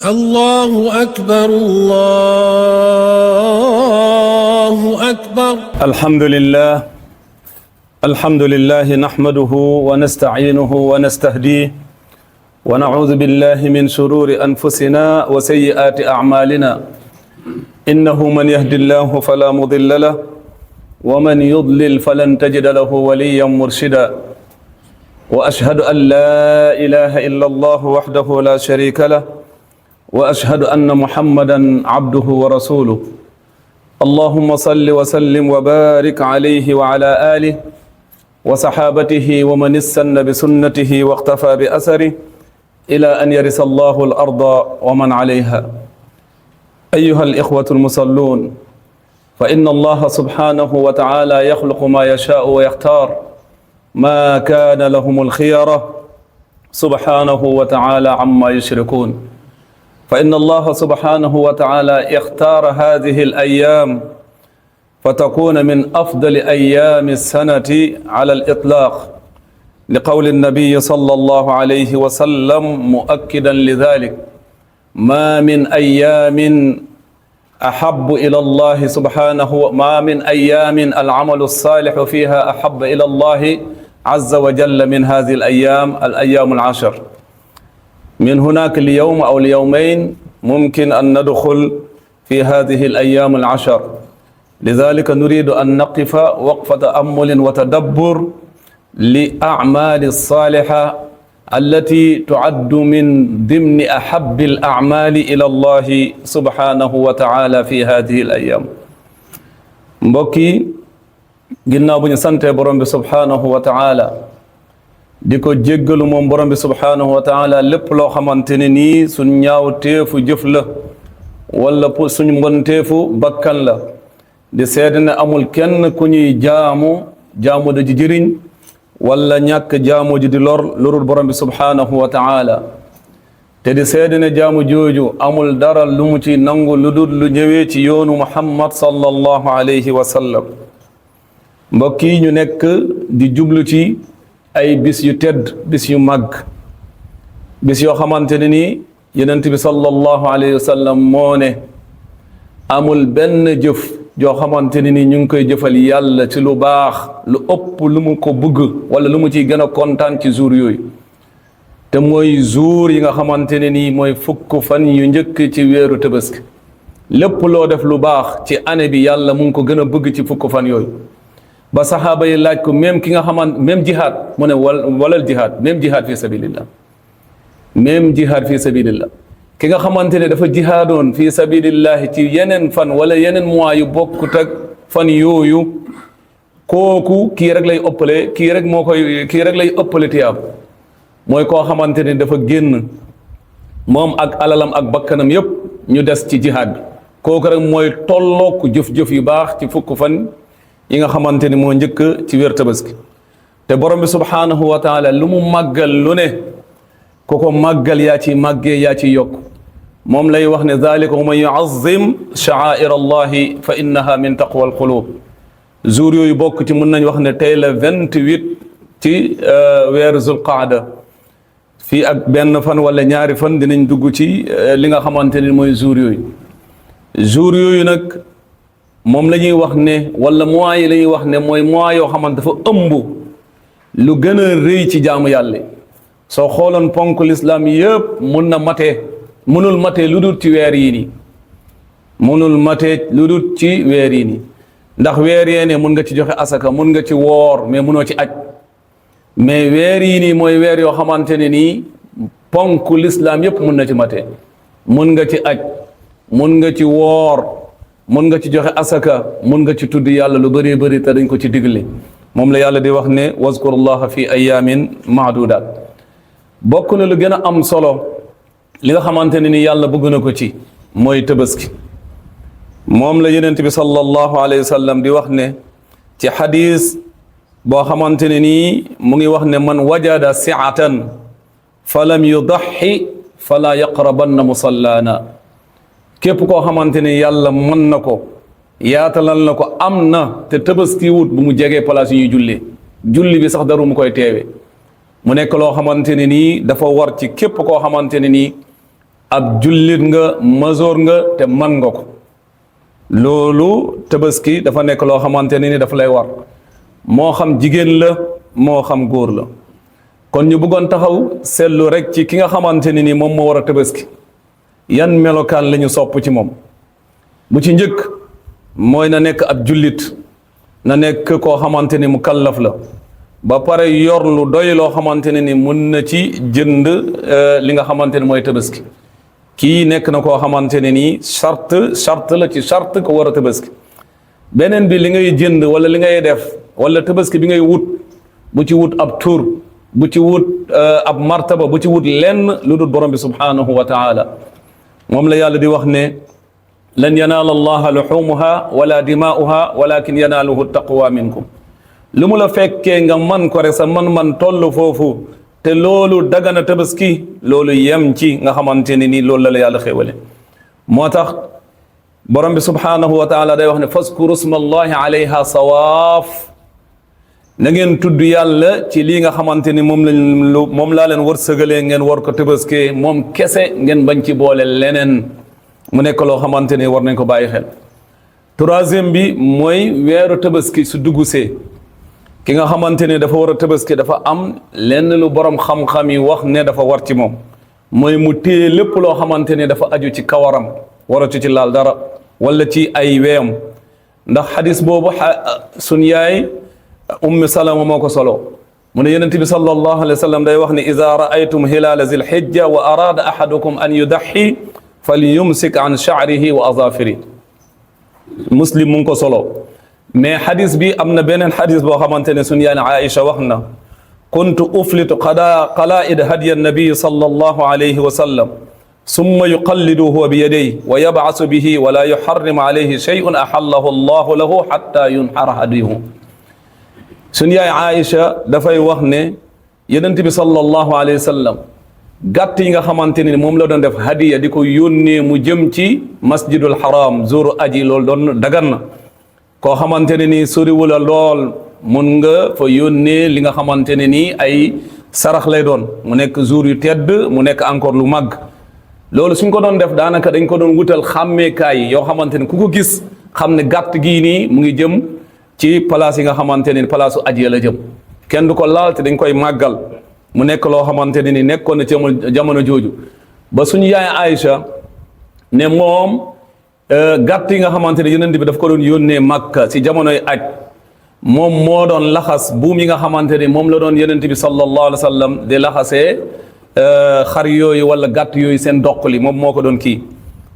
الله أكبر الله أكبر. الحمد لله نحمده ونستعينه ونستهديه ونعوذ بالله من شرور أنفسنا وسيئات أعمالنا إنه من يهد الله فلا مضل له ومن يضلل فلن تجد له وليا مرشدا وأشهد أن لا إله إلا الله وحده لا شريك له وأشهد أن محمدا عبده ورسوله اللهم صل وسلم وبارك عليه وعلى آله وصحابته ومن استنى بسنته واقتفى بأثره إلى أن يرث الله الأرض ومن عليها. أيها الإخوة المصلون، فإن الله سبحانه وتعالى يخلق ما يشاء ويختار ما كان لهم الخيرة سبحانه وتعالى عما يشركون. فإن الله سبحانه وتعالى اختار هذه الأيام فتكون من أفضل أيام السنة على الإطلاق لقول النبي صلى الله عليه وسلم مؤكدا لذلك: ما من أيام أحب إلى الله سبحانه، ما من أيام العمل الصالح فيها أحب إلى الله عز وجل من هذه الأيام العشر. من هناك اليوم أو اليومين ممكن أن ندخل في هذه الأيام العشر، لذلك نريد أن نقف وقفة تأمل وتدبر لأعمال الصالحة التي تعد من ضمن أحب الأعمال إلى الله سبحانه وتعالى في هذه الأيام. mbokki ginnaaw bu ñu sante borom bi subhanahu wa taala di ko jéggalu moom borom bi subhanahu wa taala lépp loo xamante ne nii suñ ñaaw teefu jëf la wala suñ mbonteefu bakkan la, di seede ne amul kenn ku ñuy jaamu da ji jëriñ wala ñàkk jaamu ji di lor lorul borom bi subhanahu wa taala, te di seede ne jaamu jooju amul dara lu mu ci nangu lu dul lu ñëwee ci yoonu muhammad sallallahu alayhi wa sallam. mbokk yi ñu nekk di jublu ci ay bis yu tedd, bis yu màgg, bis yoo xamante ne nii yonent bi sallallahu alayhi wa sallam moo ne amul benn jëf joo xamante ne nii ñu ngi koy jëfal yàlla ci lu baax lu ëpp lu mu ko bëgg wala lu mu ciy gën a kontaan ci jour yooyu, te mooy jour yi nga xamante ne nii mooy fukk fan yu njëkk ci weeru Tabaski. lépp loo def lu baax ci année bi yàlla mu ngi ko gën a bëgg ci fukk fan yooyu. ba saxaaba yi laaj ko même ki nga xamante même jihaad mu ne walal jihaad, même jihaad fi sabilillah, même jihaad fi sabilillah. ki nga xamante ne dafa jihaadoon fi sabilillahi ci yeneen fan wala yeneen mois yu bokkut ak fan yooyu, kooku kii rek lay ëppale, kii rek lay ëppale tiyaab. mooy koo xamante ne dafa génn moom ak alalam ak bakkanam yépp ñu des ci jihaad bi, kooku rek mooy tollook jëf-jëf yu baax ci fukk fan yi nga xamante ni moo njëkk ci weer Tabaski. te borom bi subhanahu wa taala lu mu màggal lu ne ku ko màggal yaa ci màggee yaa ci yokk. moom lay wax ne zalika wa man yuazzim sha'air allahi fa innaha min taqwa alqulub. jour yooyu bokk ci mën nañ wax ne tey la 28 ci weeru zulqaada. fii ak benn fan wala ñaari fan dinañ dugg ci li nga xamante ni mooy jour yooyu. jour yooyu nag moom la ñuy wax ne wala mois yi la ñuy wax ne mooy mois yoo xamante dafa ëmb lu gën a rëy ci jaamu yàlla. soo xooloon ponk lislaam yëpp mënul matee lu dul ci weer yi nii, mënul matee lu dul ci weer yi nii. ndax weer yee ne mun nga ci joxe asaka, mun nga ci woor, mais munoo ci aj. mais weer yi nii mooy weer yoo xamante ne nii ponk lislaam yëpp mun na ci matee. mun nga ci aj, mun nga ci woor, mun nga ci joxe asaka, mun nga ci tudd yàlla lu bëree bëri te dañ ko ci digle. moom la yàlla di wax ne wazkurullaha fi ayamin maadudaat. bokk na lu gën a am solo li nga xamante ne ni yàlla bëgg na ko ci mooy Tabaski. moom la yonent bi sallallahu alayhi wa sallam di wax ne ci xadis boo xamante ne nii mu ngi wax ne man wajada siatan fa lam yudaxi fala yaqrabanna musallana. képp koo xamante ne yàlla mën na ko yaatalal na ko am na te Tabaski wut bu mu jegee place yi ñuy jullee, julli bi sax daru mu koy teewe. mu nekk loo xamante ne nii dafa war ci képp koo xamante ne nii ab jullit nga masoor nga te man nga ko loolu tabaski dafa nekk loo xamante ne ni dafa lay war moo xam jigéen la moo xam góor la kon ñu bëggoon taxaw seetlu rek ci ki nga xamante ne ni moom moo war a tabaski yan melokaan la ñu sopp ci moom bu ci njëkk mooy na nekk ab jullit na nekk koo xamante ni mu kallaf la ba pare yor lu doy loo xamante ne ni mun na ci jënd li nga xamante ne mooy tabaski kii nekk na koo xamante ne nii charte la ci charte ko war a tabaski beneen bi li ngay jënd wala li ngay def wala tabaski bi ngay wut bu ci wut ab tur bu ci wut ab martaba bu ci wut lenn lu dul borom bi subhanahu wa taala moom la yàlla di wax ne lan yanaala allaha luxumuha wala dimaa'uha walakin yanaaluhu taqwa minkum lu mu la fekkee nga man ko rek sa man toll foofu te loolu dagana tabaski loolu yem ci nga xamante ne nii loolu la yàlla xéwale moo tax borom bi subhanahu wa taala day wax ne faskuru smallahi alayha sawaaf na ngeen tudd yàlla ci lii nga xamante ni moom laa leen wërsëgalee ngeen war ko tabaskee moom kese ngeen bañ ci boole leneen mu nekk loo xamante ni war nañ ko bàyyi xel troisième bi mooy weeru tabaski su dugusee ki nga xamante ne dafa war a tabaski dafa am lenn lu borom xam-xam yi wax ne dafa war ci moom mooy mu téye lépp loo xamante ne dafa aju ci kawaram waratu ci laal dara wala ci ay weyam ndax xadis boobu sun yaay ummi salama moo ko solo mu ne yonent bi sallallahu alayhi wa sallam day wax ne ida raaytum hilaala zil hijja wa araada ahadukum an yudaxi falyumsik an sha'rihi wa azafiri muslim mu ngi ko solo mais xadis bi am na beneen xadis boo xamante ne suñu yaay Aïcha wax na kuntu uflitu qalaa'id hadiya nabii sallallahu alayhi wa sallam summa yuqalliduhu bi yadayhi wa yab'asu bihi wa la yuharrimu alayhi shay'un ahallahu allahu lahu hatta yunhara hadiyuhu suñu yaay Aïcha dafay wax ne yonent bi sallallahu alayhi wa sallam gàtt yi nga xamante ne moom la doon def hadiya di ko yónnee mu jëm ci masjidul haram zuru aji loolu doon dagan na koo xamante ne nii soriwula lool mun nga fa yónnee li nga xamante ne nii ay sarax lay doon mu nekk jour yu tedd mu nekk encore lu màgg loolu suñ ko doon def daanaka dañ ko doon wutal xàmmeekaay yoo xamante ne ku ko gis xam ne gàtt gii nii mu ngi jëm ci place yi nga xamante ne place u aji la jëm kenn du ko laal te dañ koy màggal mu nekk loo xamante ne ni nekkoon na ci jamono jooju ba suñu yaay Aïcha ne moom gàtt yi nga xamante ne yonent bi daf ko doon yónnee Makka si jamonoy aj moom moo doon laxas buum yi nga xamante ne moom la doon yonent bi sallallahu alayhi wa sallam di laxasee xar yooyu wala gàtt yooyu seen doq li moom moo ko doon kii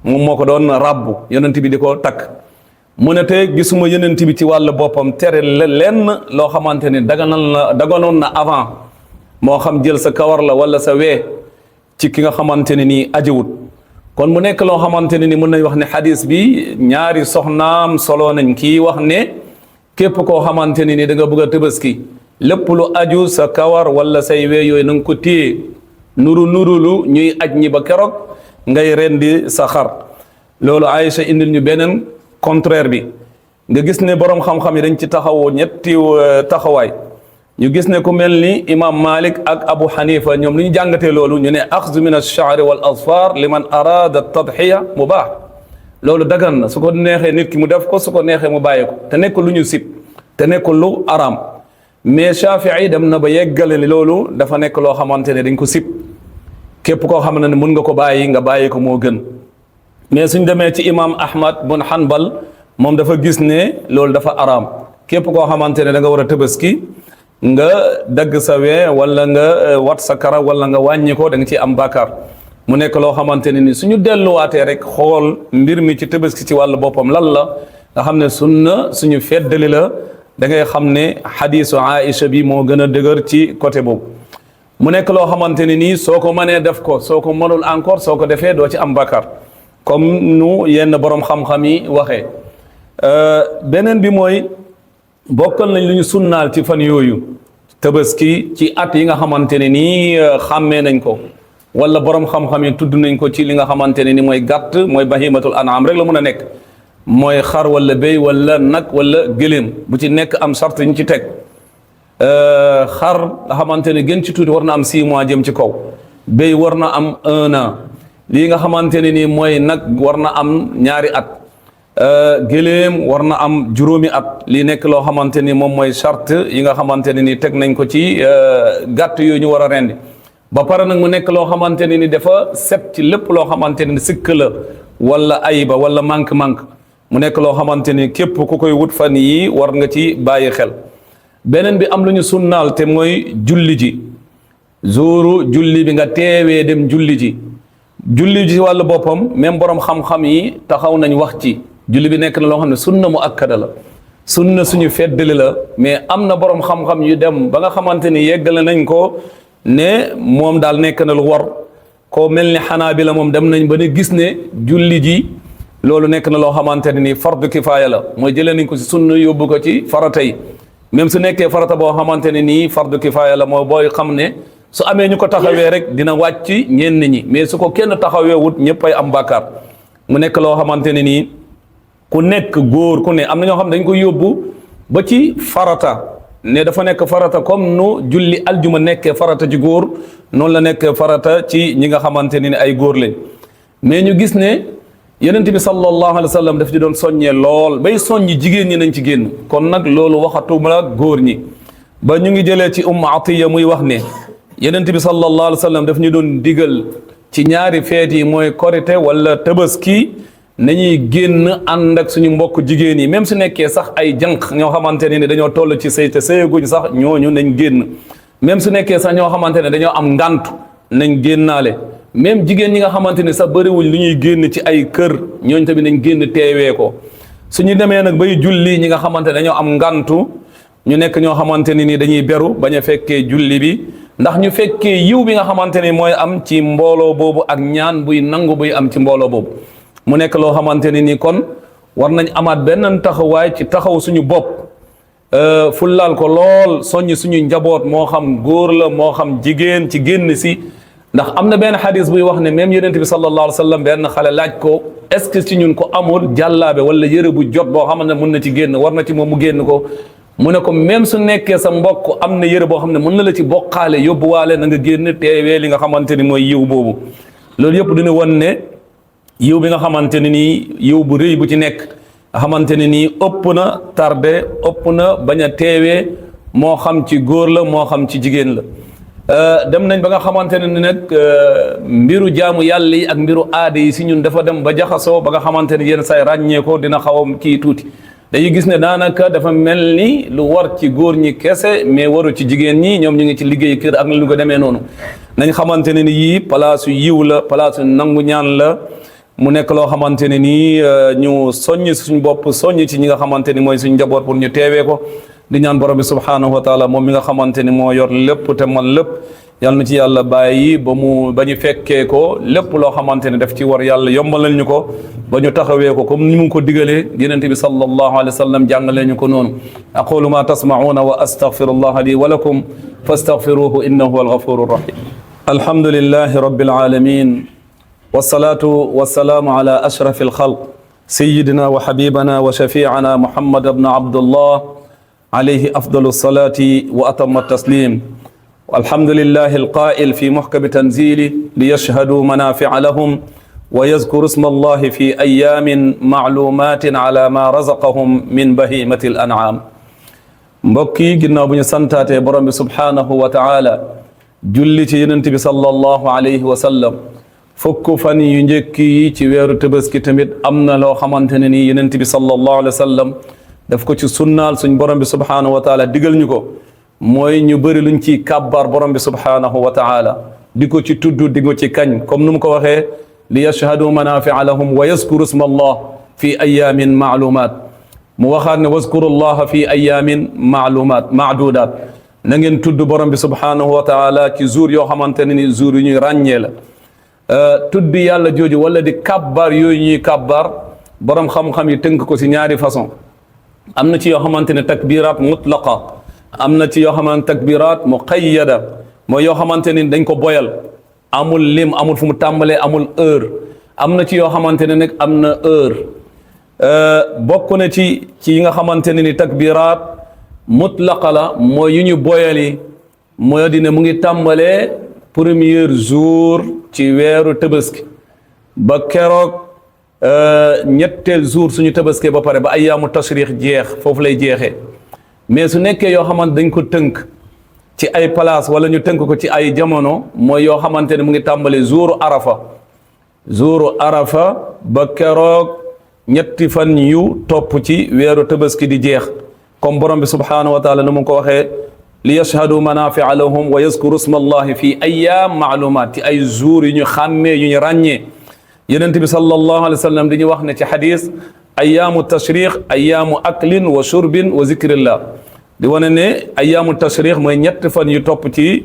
moom moo ko doon rabbu yonent bi di ko takk mu ne te gisuma yonent bi ci wàllu boppam tere lenn loo xamante ne daganoon na avant moo xam jël sa kawar la wala sa wee ci ki nga xamante ne nii ajiwut kon mu nekk loo xamante ne ni mën nañ wax ne xadis bi ñaari soxnaam solo nañ kii wax ne képp koo xamante ne ni da nga bëgg a tabaski lépp lu aju sa kawar wala say wee yooyu na nga ko téye nurulu ñuy aj ñi ba keroog ngay rendi sa xar loolu Aïcha indil ñu beneen contraire bi nga gis ne borom xam-xam yi dañ ci taxawoo ñetti taxawaay ñu gis ne ku mel ni imam Malik ak Abu Hanifa ñoom lu ñu jàngatee loolu ñu ne axzu min ash-sha'r wal asfar liman arada tadhiya mubah loolu dagan na su ko neexee nit ki mu def ko su ko neexee mu bàyyi ko te nekkul lu ñu sib te nekkul lu araam mais Shafi'i dem na ba yeggale ni loolu dafa nekk loo xamante ne dañ ko sib képp koo xam ne mun nga ko bàyyi nga bàyyi ko moo gën mais suñ demee ci imam Ahmad bun Hanbal moom dafa gis ne loolu dafa araam képp koo xamante ne da nga war a tabaski nga dagg sa wee wala nga wat sa kara wala nga wàññi ko da nga ciy am bàkkaar mu nekk loo xamante ne ni suñu delluwaatee rek xool mbir mi ci tabaski ci wàllu boppam lan la nga xam ne sunna suñu feddali la da ngay xam ne xadiisu Aïcha bi moo gën a dëgër ci côté boobu mu nekk loo xamante ne nii soo ko mënee def ko soo ko mënul encore soo ko defee doo ci am bàkkaar comme nu yenn borom xam-xam yi waxee beneen bi mooy bokkal nañ lu ñu sunnaal ci fan yooyu tabaski ci at yi nga xamante ne nii xàmmee nañ ko wala borom xam-xam yi tudd nañ ko ci li nga xamante ne ni mooy gàtt mooy bahimatul an'am rek la mën a nekk mooy xar wala béy wala nag wala gëléem bu ci nekk am sart ñu ci teg xar nga xamante ne gën ci tuuti war na am 6 mois jëm ci kaw béy war na am 1 an lii nga xamante ne nii mooy nag war na am ñaari at gëléem war na am juróomi at lii nekk loo xamante ni moom mooy charte yi nga xamante ne nii teg nañ ko ci gàtt yooyu ñu war a rendi ba pare nag mu nekk loo xamante ne ni dafa set ci lépp loo xamante ne sikk la wala ayba wala manque-manque mu nekk loo xamante ni képp ku koy wut fan yii war nga ci bàyyi xel beneen bi am lu ñu sunnaal te mooy julli ji zuuru julli bi nga teewee dem julli ji julli ji wàllu boppam même borom xam-xam yi taxaw nañ wax ci julli bi nekk na loo xam ne sunna mu akkada la sunna suñu feddali la mais am na borom xam-xam yu dem ba nga xamante ni yeggale nañ ko ne moom daal nekk na lu war ko mel ni xanaa bi la moom dem nañ ba ne gis ne julli ji loolu nekk na loo xamante ne ni fardu kifaaya la mooy jëlee nañ ko ci sunna yóbbu ko ci farata yi même su nekkee farata boo xamante ne nii fardu kifaaya la mooy booy xam ne su amee ñu ko taxawee rek dina wàcc ñenn ñi mais su ko kenn taxawee wut ñëppay am bàkkaar mu nekk loo xamante ne nii ku nekk góor ku ne am na ñoo xam ne dañ ko yóbbu ba ci farata ne dafa nekk farata comme nu julli aljuma nekkee farata ci góor noonu la nekk farata ci ñi nga xamante ne ni ay góor lañ mais ñu gis ne yonent bi sallallahu alayhi wa sallam daf ci doon soññee lool bay soññi jigéen ñi nañ ci génn kon nag loolu waxatuma la góor ñi ba ñu ngi jëlee ci Atiya muy wax ne yonent bi sallallahu alayhi wa sallam daf ñu doon digal ci ñaari feet yi mooy korite wala tabaski nañuy génn ànd ak suñu mbokk jigéen yi même su nekkee sax ay jànq ñoo xamante ne ni dañoo toll ci sëy te sëyaguñ sax ñooñu nañ génn même su nekkee sax ñoo xamante ne dañoo am ngàntu nañ génnaale même jigéen ñi nga xamante ne sax bëriwuñ lu ñuy génn ci ay kër ñooñu tamit nañ génn teewee ko suñu demee nag bay julli ñi nga xamante ne dañoo am ngàntu ñu nekk ñoo xamante ne ni dañuy beru bañ a fekkee julli bi ndax ñu fekkee yiw bi nga xamante ni mooy am ci mbooloo boobu ak ñaan buy nangu buy am ci mbooloo boobu mu nekk loo xamante ne ni kon war nañ amaat benn taxawaay ci taxaw suñu bopp fullaal ko lool soññ suñu njaboot moo xam góor la moo xam jigéen ci génn si ndax am na benn xadis buy wax ne même yonent bi sallallahu alayhi wa sallam benn xale laaj ko est-ce que ci ñun ko amul jàllaabe wala yëre bu jot boo xam ne mën na ci génn war na ci moom mu génn ko mu ne ko même su nekkee sa mbokk am na yëre boo xam ne mën na la ci bokkaale yóbbuwaale na nga génn teewee li nga xamante ni mooy yiw boobu loolu yëpp dina won ne yiw bi nga xamante ne nii yiw bu rëy bu ci nekk nga xamante ne nii ëpp na tardé ëpp na bañ a teewee moo xam ci góor la moo xam ci jigéen la dem nañ ba nga xamante ne ni nag mbiru jaamu yàlla yi ak mbiru aada yi si ñun dafa dem ba jaxasoo ba nga xamante ne yenn say ràññee ko dina xaw a kii tuuti dañuy gis ne daanaka dafa mel ni lu war ci góor ñi kese mais waru ci jigéen ñi ñoom ñu ngi ci liggéey kër ak lu ko demee noonu nañ xamante ne ni yii palaasu yiw la palaasu nangu ñaan la mu nekk loo xamante ne nii ñu soññ suñu bopp soññ ci ñi nga xamante ni mooy suñu njaboot pour ñu teewee ko di ñaan borom bi subhanahu wa taala moom mi nga xamante ni moo yor lépp te man lépp yal na ci yàlla bàyyi ba ñu fekkee ko lépp loo xamante ne daf ci war yàlla yombalal ñu ko ba ñu taxawee ko comme ni mu ko digalee yonent bi sallallahu alayhi wa sallam jàngalee ñu ko noonu aqulu ma tasma'una wa astaghfirullaha li wa lakum fastaghfiruhu innahu huwal ghafurur rahim alhamdulillahi rabbil alamin wassalatu wassalamu ala ashrafil khalq sayyidina wa habibana wa shafi'ana muhammad ibn abdullah alayhi afdalu salati wa atamma taslim والحمد لله القائل في محكم تنزيله ليشهدوا منافع لهم ويذكر اسم الله في أيام معلومات على ما رزقهم من بهيمة الأنعام mbokki ginnaaw bu ñu santaatee borom bi subhanahu wa taala julli ci yonent bi sallallahu alayhi wa sallam fukk fan yu njëkk yi ci weeru Tabaski tamit am na loo xamante ne nii yonent bi sallallahu alayhi wa sallam daf ko ci sunnaal suñ borom bi subhanahu wa taala digal ñu ko mooy ñu bëri luñ ci kàbbar borom bi subhanahu wa taala di ko ci tudd di ko ci kañ comme nu mu ko waxee li yashhadu manafi'a lahum wa yazkuru isma allah fi ayamin maalumat mu waxaat ne wazkuru llaha fi ayamin maadudat na ngeen tudd borom bi subhanahu wa taala ci jour yoo xamante ne ni jour yu ñuy ràññee la tudd yàlla jooju wala di kàbbar yooyu ñuy kàbbar borom xam-xam yi tënk ko si ñaari façon am na ci yoo xamante ne takbirat mutlaqa am na ci yoo xamante takbirat muqayyada mooy yoo xamante ni dañ ko boyal amul lim amul fu mu tàmbalee amul heure am na ci yoo xamante ne nag am na heure bokk na ci yi nga xamante ne ni takbirat mutlaqa la mooy yu ñu boyali mooy dina mu ngi tàmbalee premier jour ci weeru Tabaski ba keroog ñetteel jour suñu tabaskee ba pare ba ayyaamu tashriq jeex foofu lay jeexee. mais su nekkee yoo xamante dañ ko tënk ci ay place wala ñu tënk ko ci ay jamono mooy yoo xamante ne mu ngi tàmbale jouru arafa ba keroog ñetti fan yu topp ci weeru tabaski di jeex comme borom bi subhanahu wa taala nu mu ko waxee li yashhadu manafia lahum wa yazkuru sma allahi fi ayam maalumat ci ay jour yu ñu xàmmee yu ñu ràññee yonent bi sallallahu alayhi wa sallam di ñu wax ne ci xadis ayaamu tashriq ayaamu aklin wa shurbin wa zikrillah di wane ne ayaamu tashriq mooy ñetti fan yu topp ci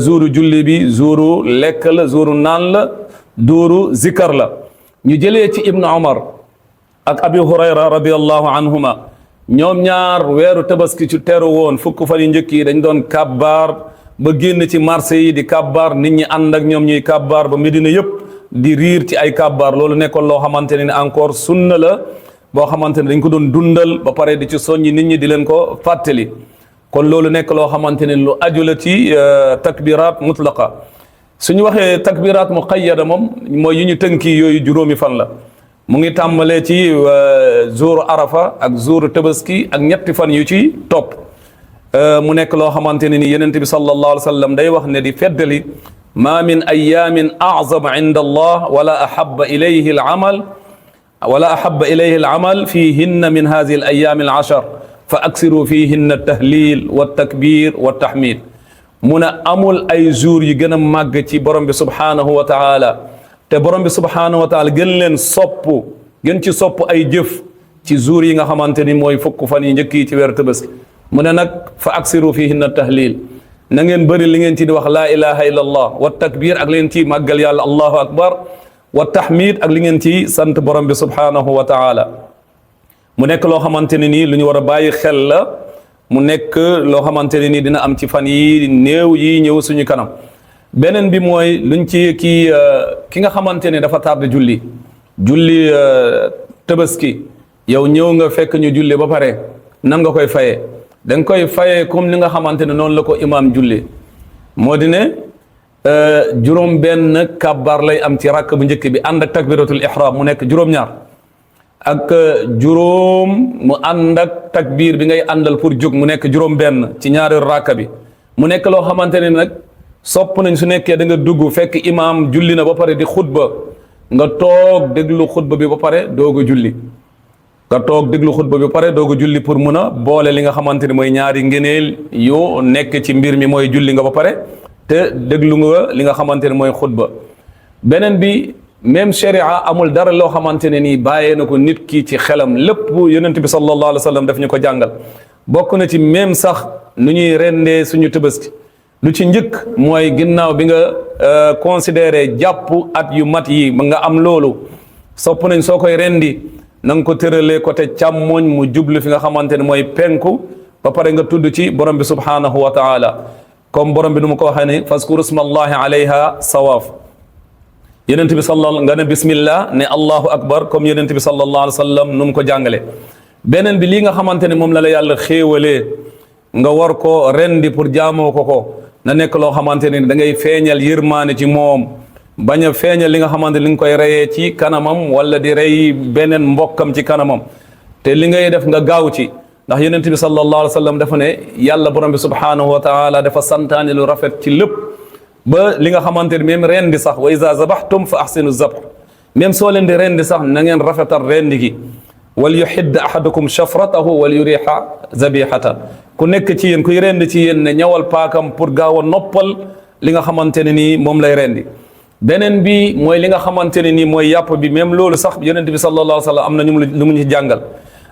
jouru julli bi jouru lekk la jouru naan la jouru zikar la ñu jëlee ci ibnu umar ak abi hurayra radiallahu anhuma ñoom ñaar weeru tabaski ci teru woon fukk fan yu njëkk yi dañ doon kabbaar ba génn ci marché yi di kabbaar nit ñi ànd ak ñoom ñuy kabbaar ba Medina yëpp di riir ci ay kabbaar loolu nekkoon loo xamante ne encore sunna la boo xamante ne dañ ko doon dundal ba pare di ci soññi nit ñi di leen ko fàttali kon loolu nekk loo xamante ne lu aju la ci takbiraat mutlaqa suñu waxee takbiraat muqayyada moom mooy yu ñu tënki yooyu juróomi fan la mu ngi tàmbalee ci jour arafa ak jour tabaski ak ñetti fan yu ci topp mu nekk loo xamante ne ni yonent bi sallallahu alayhi wa sallam day wax ne di feddali ma min ayamin a'zam inda allah wala ahabba ilayhi al amal fihinna min hadhihi al ayami al ashar fa aksiru fihinna tahlil wa takbir wa tahmid mu ne amul ay jour yu gën a màgg ci borom bi subhanahu wa taala te borom bi subhanahu wa taala gën leen gën ci sopp ay jëf ci jour yi nga xamante ni mooy fukk fan yi njëkk yi ci weeru tabaski mu ne nag fa aksiru fihinna tahlil na ngeen bëri li ngeen ci di wax laa ilaha illa allah wa takbir ak li ngeen ci màggal yàlla allahu akbar wa tahmid ak li ngeen ci sant borom bi subhanahu wa taala mu nekk loo xamante ne nii lu ñu war a bàyyi xel la mu nekk loo xamante ne nii dina am ci fan yi néew yi ñëw suñu kanam beneen bi mooy luñ ci ki nga xamante ne dafa tardé julli tabaski yow ñëw nga fekk ñu julli ba pare nan nga koy fayee da nga koy fayee comme ni nga xamante ne noonu la ko imaam julli moo di ne juróom benn kabbar lay am ci rakk bu njëkk bi ànd ak takbiratul ihram mu nekk juróom-ñaar ak juróom mu ànd ak takbir bi ngay àndal pour jóg mu nekk juróom benn ci ñaareelu rakk bi mu nekk loo xamante ne nag sopp nañ su nekkee da nga dugg fekk imaam julli na ba pare di xutba nga toog déglu xutba bi ba pare doog a julli nga toog déglu xutba bi ba pare doog a julli pour mun a boole li nga xamante ne mooy ñaari ngëneel yu nekk ci mbir mi mooy julli nga ba pare te déglu nga li nga xamante ne mooy xutba beneen bi même sharia amul dara loo xamante ne nii bàyyee na ko nit ki ci xelam lépp yonent bi sallallahu alayhi wa sallam daf ñu ko jàngal bokk na ci même sax nu ñuy rendee suñu tabaski lu ci njëkk mooy ginnaaw bi nga considéré jàpp at yu mat yi nga am loolu sopp nañ soo koy rendi na nga ko tëralee côté càmmoñ mu jublu fi nga xamante ne mooy penku ba pare nga tudd ci borom bi subhanahu wa taala comme borom bi nu mu ko waxee ne faskuru smallahi alayha sawaaf yonent bi sallallahu nga ne bismillah ne allahu akbar comme yonent bi sallallahu alayhi wa sallam nu mu ko jàngale beneen bi lii nga xamante ne moom la la yàlla xéewalee nga war ko rendi pour jaamoo ko na nekk loo xamante ne da ngay feeñal yërmaane ci moom bañ a feeñal li nga xamante ne li nga koy reyee ci kanamam wala di rey beneen mbokkam ci kanamam te li ngay def nga gaaw ci ndax yonent bi sallallahu alayhi wa sallam dafa ne yàlla borom bi subhanahu wa taala dafa santaane lu rafet ci lépp ba li nga xamante ne même rendi sax wa iza zabaxtum fa ahsinu zabh même soo leen di rendi sax na ngeen rafetal rendi gi wal yuhidd ahadukum shafratahu wal yuriha zabihata ku nekk ci yéen kuy rendi ci yéen ne ñawal paakam pour gaaw a noppal li nga xamante ne nii moom lay rendi beneen bi mooy li nga xamante ne nii mooy yàpp bi même loolu sax yonent bi sallallahu alayhi wa sallam am na ñu lu mu ñu jàngal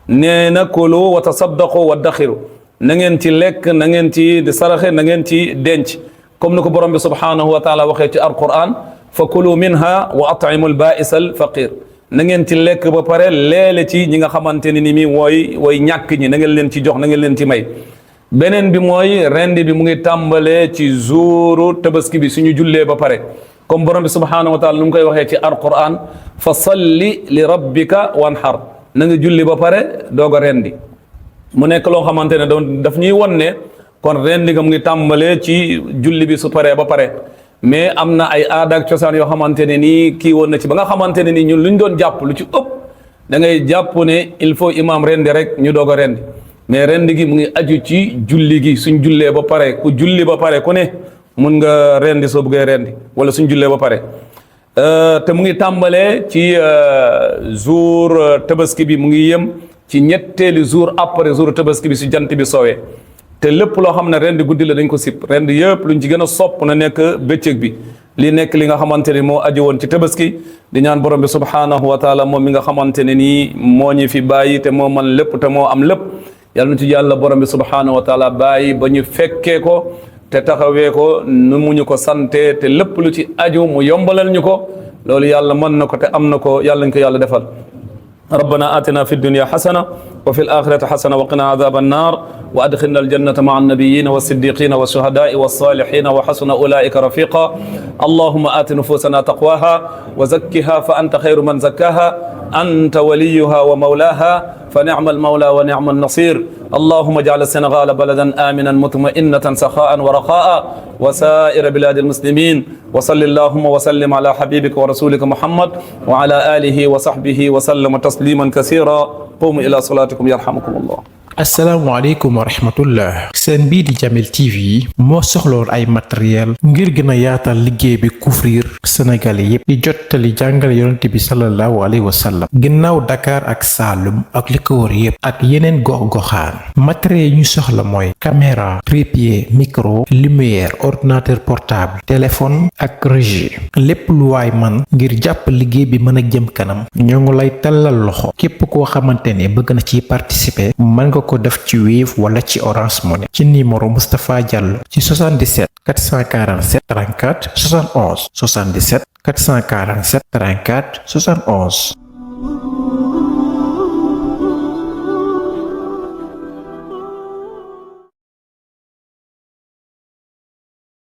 nee na kulu wa tasaddaqu wa daxiru na ngeen ci lekk na ngeen ci di saraxe na ngeen ci denc comme ni ko borom bi subhanahu wa taala waxee ci alquran fa kulu minha wa at'imu al-ba'is al-faqir na ngeen ci lekk ba pare leele ci ñi nga xamante ne ni mi wooy ñàkk ñi na ngeen leen ci jox na ngeen leen ci may beneen bi mooy rendi bi mu ngi tàmbalee ci jouru tabaski bi suñu jullee ba pare comme borom bi subhanahu wa taala nu mu koy waxee ci alquran fa salli li rabbika wanhar na nga julli ba pare doog a rendi mu nekk loo xamante ne doon daf ñuy won ne kon rendi nga mu ngi tàmbalee ci julli bi su paree ba pare mais am na ay aada ak cosaan yoo xamante ne nii kii woon na ci ba nga xamante ne nii ñun luñ doon jàpp lu ci ëpp da ngay jàpp ne il faut imam rendi rek ñu doog a rendi mais rendi gi mu ngi aju ci julli gi suñ jullee ba pare ku julli ba pare ku ne mun nga rendi soo bëggee rendi wala suñ jullee ba pare te mu ngi tàmbalee ci jour tabaski bi mu ngi yem ci ñetteelu jour après jour tabaski bi su jant bi soowee te lépp loo xam ne rendi guddi la dañ ko sip rendi yëpp luñ ci gën a sopp na nekk bëccëg bi li nekk li nga xamante ne moo aju woon ci tabaski di ñaan borom bi subhanahu wa taala moom mi nga xamante ne nii moo ñu fi bàyyi te moo man lépp te moo am lépp yàlla na ci yàlla borom bi subhanahu wa taala bàyyi ba ñu fekkee ko te taxawee ko nu mu ñu ko sante te lépp lu ci aju mu yombalal ñu ko loolu yàlla mën na ko te am na ko yàlla ñu ko yàlla defal ربنا آتنا في الدنيا حسنة وفي الآخرة حسنة وقنا عذاب النار وأدخلنا الجنة مع النبيين والصديقين والشهداء والصالحين وحسن أولئك رفيقا اللهم آت نفوسنا تقواها وزكها فأنت خير من زكاها أنت وليها ومولاها فنعم المولى ونعم النصير اللهم اجعل السنغال بلدا آمنا مطمئنة سخاء ورخاء وسائر بلاد المسلمين وصل اللهم وسلم على حبيبك ورسولك محمد وعلى آله وصحبه وسلم تسليما كثيرا قوموا إلى صلاتكم يرحمكم الله. asalaamaaleykum wa rahmatullah seen bii di Jamil TV moo soxloon ay matériel ngir gën a yaatal liggéey bi couvrir Sénégal yépp di jottali jàngale yonent bi sallallahu alayhi wa sallam ginnaaw Dakar ak Saloum ak li ko wër yépp ak yeneen gox-goxaan matériel yi ñu soxla mooy caméra trépied micro lumière ordinateur portable téléphone ak régie lépp lu waay man ngir jàpp liggéey bi mën a jëm kanam ñoo ngi lay tallal loxo képp koo xamante ne bëgg na ci participer mën nga ko def ci Wave wala ci Orange Money ci numéro Moustapha Diallo ci 77 447 34 71 77 447 34 71